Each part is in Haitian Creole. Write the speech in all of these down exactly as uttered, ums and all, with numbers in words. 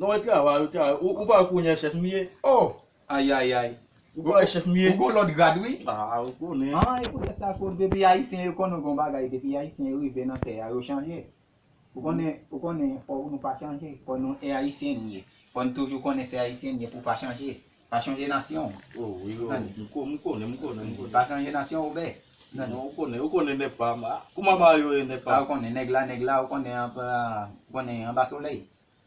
Mwen travay, ou travay. Ou, ou pa wè kounye a chèf m ye? Oh! Ayayay. Ou pa wè chèf m ye? Ou gon lòt grad, wi. Ah, ou konnen. Ah, e poutèt sa, fò depi Ayisyen yo konnen yon bagay, depi Ayisyen yo rive nan tè a, yo chanje. Ou konnen, ou konnen, fò nou pa chanje. Fò nou e Ayisyen n ye. Fò n toujou konnen se Ayisyen n ye pou pa chanje. Pa chanje nasyon w. Oh, wi, wi. Tande. M ko-, m konnen, m konnen, m konnen. Pa chanje nasyon w, bè. Tande. Non, ou konnen, ou konnen nèg pa m. Ah, kouman Mario ye nèg pa m? Ah, ou konnen nèg la, nèg la, ou konnen anba, ou konnen anba solèy.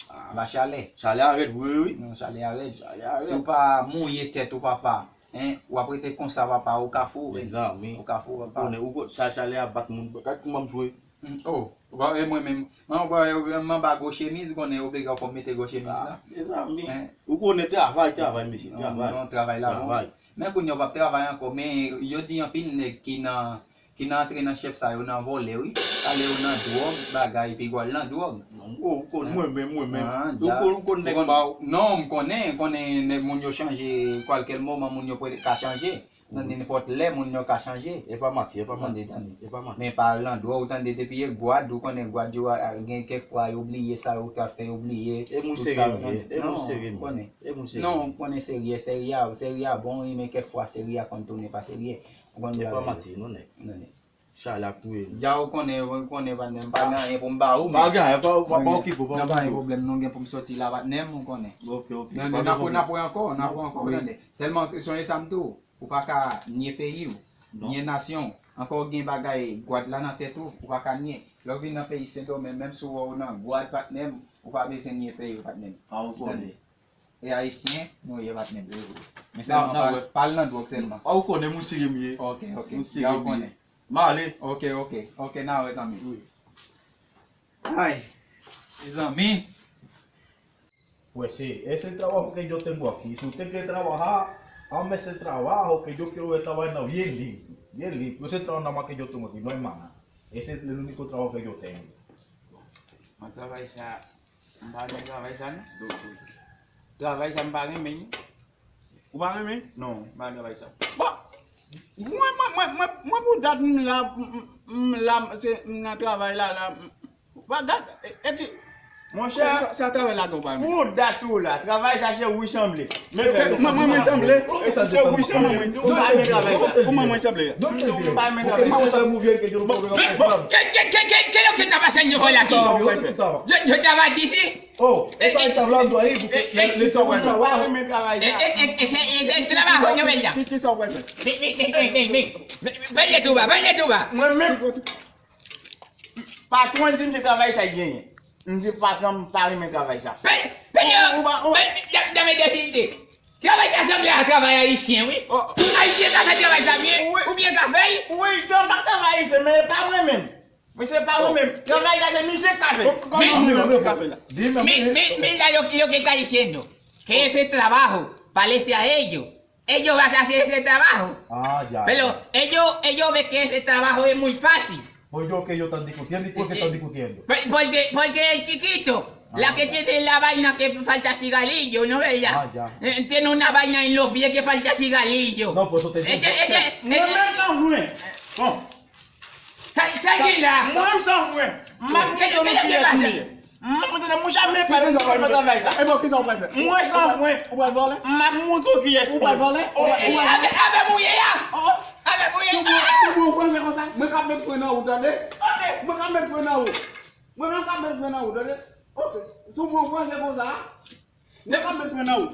Ah. Anba chalè. Chalè a rèd vre, wi. Non, chalè a rèd. Chalè a rèd. Si w pa mouye tèt ou, papa, en, w ap rete konsa, papa, ou ka fou, wi. Mezanmi. Ou ka fou, papa. Ou konnen, ou ko-, cha-, chalè a bat moun. Gad kouman m jwe. Mm, oh, bon, e mwen menm. Mwen, bon, e, m anba gwo chemiz, konnen obligi fò m mete gwo chemiz la. Ah, mezanmi. En. Ou konnen travay, travay, mesye, non, travay. Non, travay la bon. Travay. Men kounye a w p ap travay ankò, men yo di anpil nèg ki nan, ki nan antre nan chèf sa yo nan vòlè, wi. Pale yo nan dwòg, bagay, pi gòl nan dwòg. Non, ou, ou konn mwen menm, mwen menm. Ah, ou konn, ou konn nèg pa w. Non, m konnen, konnen nèg moun yo chanje, kwalkè moman moun yo pwede ka chanje. Nan nenpòt lè, moun yo ka chanje. E pa manti, e pa manti. Tande, tande. E pa manti. Men pa al nan dwòg, ou tande, depi e gwad, ou konnen gwad yo a, a, gen kèk fwa yo bliye sa yo t ap fè, yo bliye. E moun serye m ye, e moun serye m ye. Non, ou konnen. E moun serye m ye. Non, ou konnen serye, serye a, serye a bon, wi, men kèk fwa serye a konn tounen pa serye. Ou konn bagay yo. E pa manti, non, nèg. Non, nèg. Chalè ap touye m. Dja ou konnen, ou konnen, patnè m, m pa gen anyen pou m ba ou, men pa gen anyen, pa, pa, pa okipe w, pa okipe w. Nan pa gen pwoblèm, non, gen pou m sòti la, patnè m, ou konnen. Ok, ok. Non, non, n ap, n ap wè ankò, n ap wè ankò, ou tande. Sèlman, sonje sa m di w. Ou pa ka nye peyi w, nye nasyon w. Ankò gen bagay gwad la nan tèt ou, ou pa ka nye. Lè w vin nan peyi Sendomeng, menm si w wè w nan gwad, patnè m, ou pa bezwen nye peyi w, patnè m. Tande. E Ayisyen nou ye, patnè m. Men sèlman pa al nan dwòg sèlman. Ah, ou konnen moun serye m ye. Ok, ok. Moun serye m ye. M ale. Ok, ok. Ok, n a wè, zanmi. Wi. Ay. Mezanmi. Pues, ese trabajo que yo tengo aquí, si usted quiere trabajar, hágame ese trabajo que yo quiero trabajar bien lindo, bien lindo. Ese trabajo nada más que yo tengo aquí, no hay más nada. Ese es el único trabajo que yo tengo. Mwen travay sa, m pa renmen travay sa non. Travay sa m pa renmen. Ou pa renmen? Non, m pa renmen travay sa. Bon, mwen, mwen, mwen, mwen, mwen pou dat m la, m, m, m la, se, m nan travay la, la, m, Wa gad, e, e ki, monchè, sa, sa travay ladan w pa renmen. Pou dat ou la, travay sa se wi sanble. Men se, mwen, mwen, mwen sanble. Se wi sanble. Ou pa renmen travay sa. Kouman mwen sanble? M di w m pa renmen travay sa. Ke, ke, ke, ke, ke, ke yo ki ta pase yo la ki? Yo, yo ta va di si? Oh, esa es hablando ahí, porque le, le está bueno. Ou pa renmen travay sa. E, e, e, e, e, e, e, trabajo yo, ¿verdad? Ki, ki sa w pral fè? Mi, mi, mi, mi, mi, mi. Veye tuba, veye tuba. Mwen menm. Patwon di m se travay sa l genyen. M di patwon m pa renmen travay sa. Pe, pe, ou, ou pa, ou, pe, y ap, y ap mete site. Travay sa sanble a travay ayisyen, wi. Oh. Ayisyen ka fè travay sa byen, wi, oubyen ka fè l. Wi, m pa travay ayisyen, men pa mwen menm. Men se pa mwen menm. Travay la se misye k ka fè. Kòman mwen menm ki ka fè la? Men, men, men la yo, yo ke ka diciendo que ese trabajo parece a ellos. Ellos van a hacer ese trabajo. Ah, ya. Pero ellos, ellos ven que ese trabajo es muy fácil. Pues yo que ellos están discutiendo, ¿y por qué están discutiendo? Porque, porque el chiquito, la que tiene la vaina que falta cigarrillo, ¿no ve ella? Ah, ya. Eh, tiene una vaina en los pies que falta cigarrillo. No, pues eso te... Ese, ese, ese. Mwen menm san fren. Bon. Sa, sa ki la? Mwen m san fren. M ap montre nou kiyès m ye. M ap montre nou, mwen janm pa fè travay sa. E bon, kisa w pral fè? Mwen san fren. Ou pral vòlè? M ap montre w kiyès mwen ye. Ou pral vòlè? Ou pral vòlè? Avè, avè mouye a! Avè mouye a! Si w pran fren konsa, mwen k ap met fren nan ou, tande? Mwen k ap met fren nan ou. Mwen menm k ap met fren nan ou, tande? Ok. Si w pran fren konsa, Mwen pa bezwen nan ou.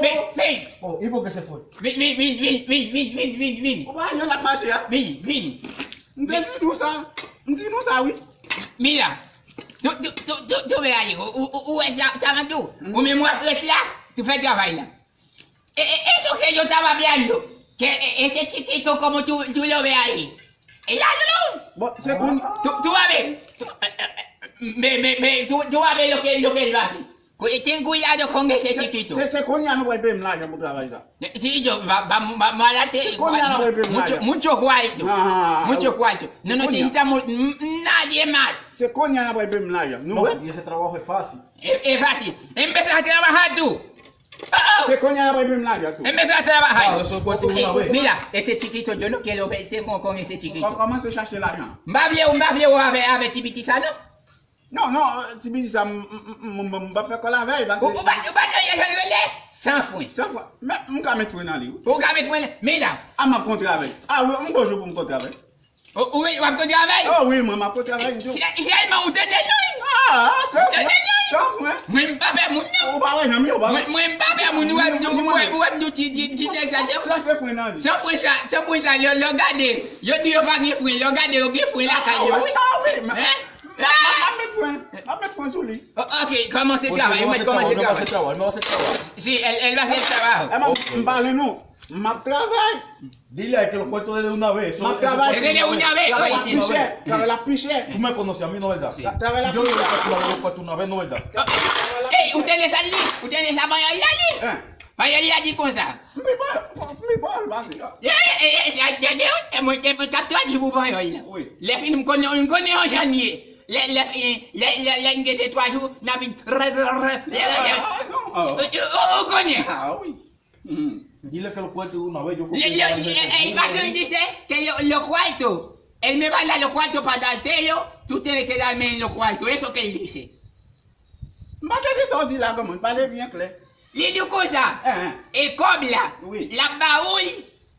Men, men. Oh, il faut que se fout. Vin, vin, vin, vin. Ou pa wè jan l ap mache a? Vin, vin. M te di nou sa. M di nou sa, wi. Mira, tú, tú, tú, tú, tú ve ahí, ou, ou, ou, ou wè sa, sa m ap di w? Ou menm w ap ret la, tou fè travay la. E, e, eso que yo estaba hablando, que e, ese chiquito como tú, tú lo ves ahí, es ladrón. Bon, se konn... Tú, tú vas a ver, tú, eh, eh, eh, ve, ve, ve, tú, tú vas a ver lo que, lo que él va a hacer. Ten cuidado con ese chiquito. Se, se kounye a nou pral peye m lajan pou travay sa. Si yo va, va, va, va a darte mucho, mucho cuarto. Mucho cuarto. No necesitamos n-, nadie más. Se kounye a n ap peye m lajan. Nou wè? Y ese trabajo es fácil. Es, es fácil. Empezar a trabajar tú. Se kounye a n ap peye m lajan tou. Empezar a trabajar. Mira, ese chiquito, yo no quiero verte con, con ese chiquito. Kòmanse chache lajan. M pa vle w, m pa vle w avè, avè ti piti sa, non. Non, non, ti bizi sa, m, m, m, m, m, m pa fè kòl avè l, paske Ou, ou pa, ou pa tande jan l rele? San fren. San fren. Men, m ka met fren nan li, wi. Ou ka met fren nan, men la. A, m ap kontre avè l. A, wi, m gon jou pou m kontre avè l. O, wi, w ap kontre avè l? O, wi, mwen, m ap kontre avè l tou. Sè-, sèlman ou tande non? A, san fren. Ou tande non? San fren. Mwen, m pa pè moun, non. Ou pa wè janm yo, ou pa wè. Mwen, mwen, m pa pè moun, ou wè m di, ou wè, ou wè m di ti, ti, ti nèg sa, san fren. Flanke fren nan li. San fren sa, san fren sa, lè, lè w gade, yo di yo pa gen fren, lè w gade, yo gen fren lakay yo, wi. A, wi, a, wi, men, Hein? M, m, m ap met fren. M ap met fren sou li. O, ok, kòmanse travay, ou mèt kòmanse travay. Kòmanse travay, kòmanse travay. Si, el, el va hacer el trabajo. E, m, m pale nou. M ap travay. Dile a que lo cuartos de una vez. M ap travay. Eso, eso, eso. Travay la pi chè. Travay la pi chè. Tú me conoces a mí, ¿no verdad? Sí. Travay la pi chè. Yo, yo, yo, yo, yo, una vez, ¿no verdad? Ey, ou tande sa li? Ou tande sa panyòl la di? Hein? Panyòl la di konsa. M pi bon, m pi bon pase yo. Ya, ya, ya, ya, ya, ya, e mwen, e mwen k ap tradui pou panyòl la. Wi. Lè fini, m konnen, m konnen yon jan l ye. Lè, lè, lè, lè, lè, lè n gen twa jou, n ap vin rè, rè, rè, lè, lè, lè. Ah, non. Ou, ou, ou konnen. Ah, wi. Hmm. Dile que lo cuartos de una vez, yo. Lè, lè, lè, e, e, pa gen di se, que lo, lo cuarto. Él me va a dar lo cuarto para dártelo, tú tienes que darme lo cuarto. Eso que él dice. M pa tande sa w di la, granmoun. Pale byen klè. Li di konsa, Enhen. E kòb la, Wi. L ap ba ou l,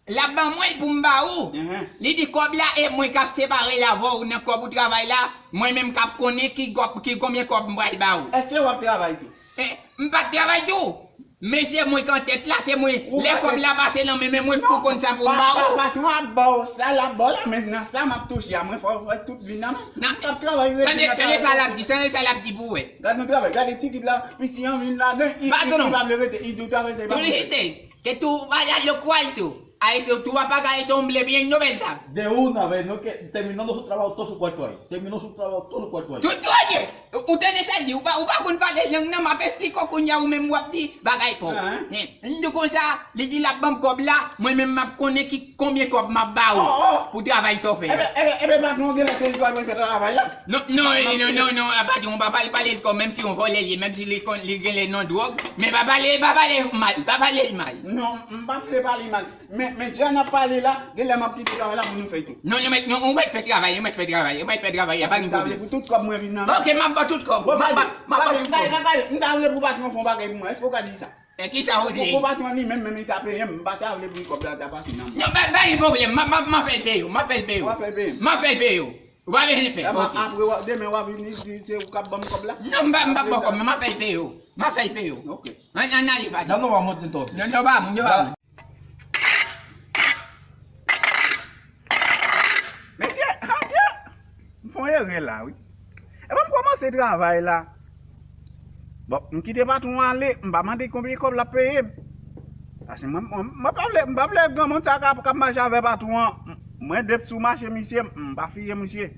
l ap ban mwen l pou m ba ou. Enhen. Li di kòb la, e mwen k ap separe l avè w nan kòb ou travay la, mwen menm k ap konnen ki kòb, ki konbyen kòb m pral ba ou. Èske w ap travay tou? E, m pa t travay tou. Men se mwen k antèt la, se mwen. Lè kòb la pase nan men, men mwen pou konn sa pou m ba ou. Patwon ap ba w sa, l ap ba w la, men nan sa m ap touche a, mwen fò w fè tout vin nan men. M p ap travay rete nan travay. Tande sa l ap di, tande sa l ap di pou w wè. Gad nou travay, gade ti kit la, piti an vin ladan, i, i, i pa vle rete, i di w travay sa, i pa vle rete. Que tú vayas lo cuarto. Ahí tú, tú vas a pagar ese hombre bien, ¿no verdad? De una vez, no que terminando su trabajo, todo su cuarto ahí. Terminó su trabajo, todo su cuarto ahí. Tú, tú, oye, ou tande sa l di, ou pa, ou pa konn pale lang nan, m ap esplike w kounye a, ou menm w ap di bagay pa w. Ah, hein? M di konsa, li di l ap ban m kòb la, mwen menm m ap konnen ki konbyen kòb m ap ba ou pou travay sa w fè a. Eben, eben, eben, patwon, genlè se li k ap fè travay la. Non, non, non, non, non, a patwon, pa pale, pale l kòb, menm si yon vòlè l ye, menm si li konn, li genlè nan dwòg, men pa pale, pa pale mal, pa pale l mal. Non, m pa vle pale mal. Men, men jan n ap pale la, genlè m ap kite travay la pou nou fè tou. Non, nou mèt, non, ou mèt fè travay, ou mèt fè travay, ou mèt fè travay, y a pa gen pwoblèm. Pou tout kòb mwen vin nan men. Ok, m ap ba w tout kòb. M ap ba, m ap ba w tout kòb. Gade, gade, gade, m ta vle pou patwon fè yon bagay pou mwen. Èske w ka di sa? E kisa ou di? Pou, pou patwon li menm, menm li ta peye m, m pa ta vle pou kòb la ta pase nan men. Non, pa, pa gen pwoblèm, m ap, m ap, m ap fè l peye w, m ap fè l peye w. Ou ap fè l peye m? M ap fè l peye w. Ou pa bezwen pè. Ok. Apre, demen w ap vini di se ou k ap ban m kòb la? Non, m pa, m pa ba w kòb, men m ap fè l peye w. M ap fè l peye w. Ok. Ann, ann ale, patwon. Dame un momento entonces. Non, non, pa moun, non, pa moun. Mesye, adye! M fè yon erè la, wi. Epi m kòmanse travay la. Bon, m kite patwon an ale, m pa mande konbyen kòb l ap peye m. Paske mwen, mwen, mwen pa vle, m pa vle granmoun sa k ap, k ap mache avè patwon an. M, mwen depi sou mache misye, m pa fiye misye.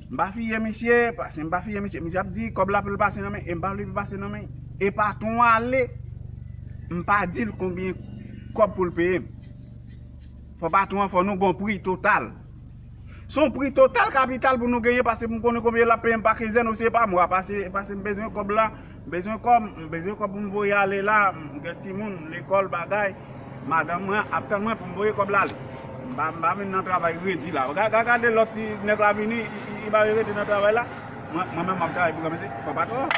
M pa fiye misye, paske m pa fiye misye. Misye ap di kòb la pou l pase nan men, e m pa vle pou l pase nan men. E patwon an ale, m pa di l konbyen kòb pou l peye m. Fò patwon an fè nou gon pri total. Se yon pri total kapital pou nou genyen, paske pou m konnen konbyen l ap peye m pa kenzèn ou se pa mwa, paske, paske m bezwen kòb la, m bezwen kòb, m bezwen kòb pou m voye ale la, m gen timoun, lekòl, bagay, madanm mwen ap tann mwen pou m voye kòb la ale. M pa, m pa vin nan travay redi la. Ga-, ga-, gade lòt ti nèg la vini, i, i, i pa vle rete nan travay la. Mwen, mwen menm m ap travay pou kòmanse, fò patwon an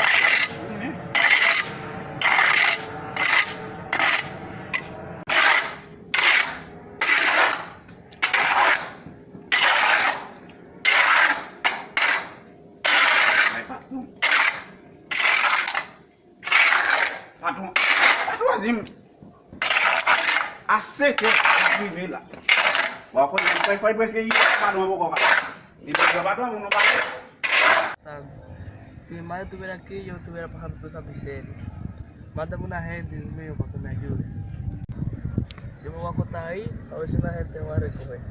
vini. Ay, patwon. Patwon, patwon an di m a senk è l ap rive la. Bon, kounye a, fò, fò l prèske rive, patwon an poko pase. Li poko patwon pou nou pase. Sabe? Se mai tuviera aquí, yo tuviera pasando toda esa miseria. Manda una gente, Dios mío, para que me ayude. Yo me voy a acostar ahí, a ver si la gente va a recoger.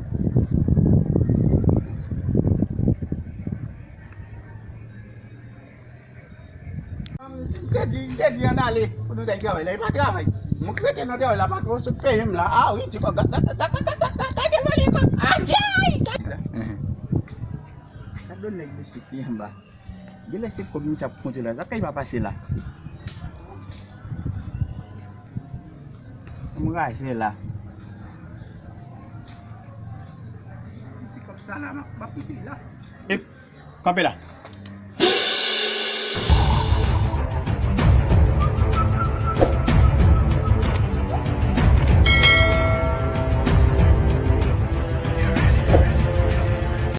M te di, m te di ann ale pou nou t al travay la, e pa travay. Mwen k rete nan travay la, patwon sot peye m la. A wi, ti kòb, gade, gade, gade, gade, gade, gade vòlè kòb. Adyay! Gade yon nèg mesye ki anba. Genlè se kòb misye ap konte la. Sa k pa pase la? M raje la. Ti kòb sa la, m ap, m ap kite la. E, kanpe la.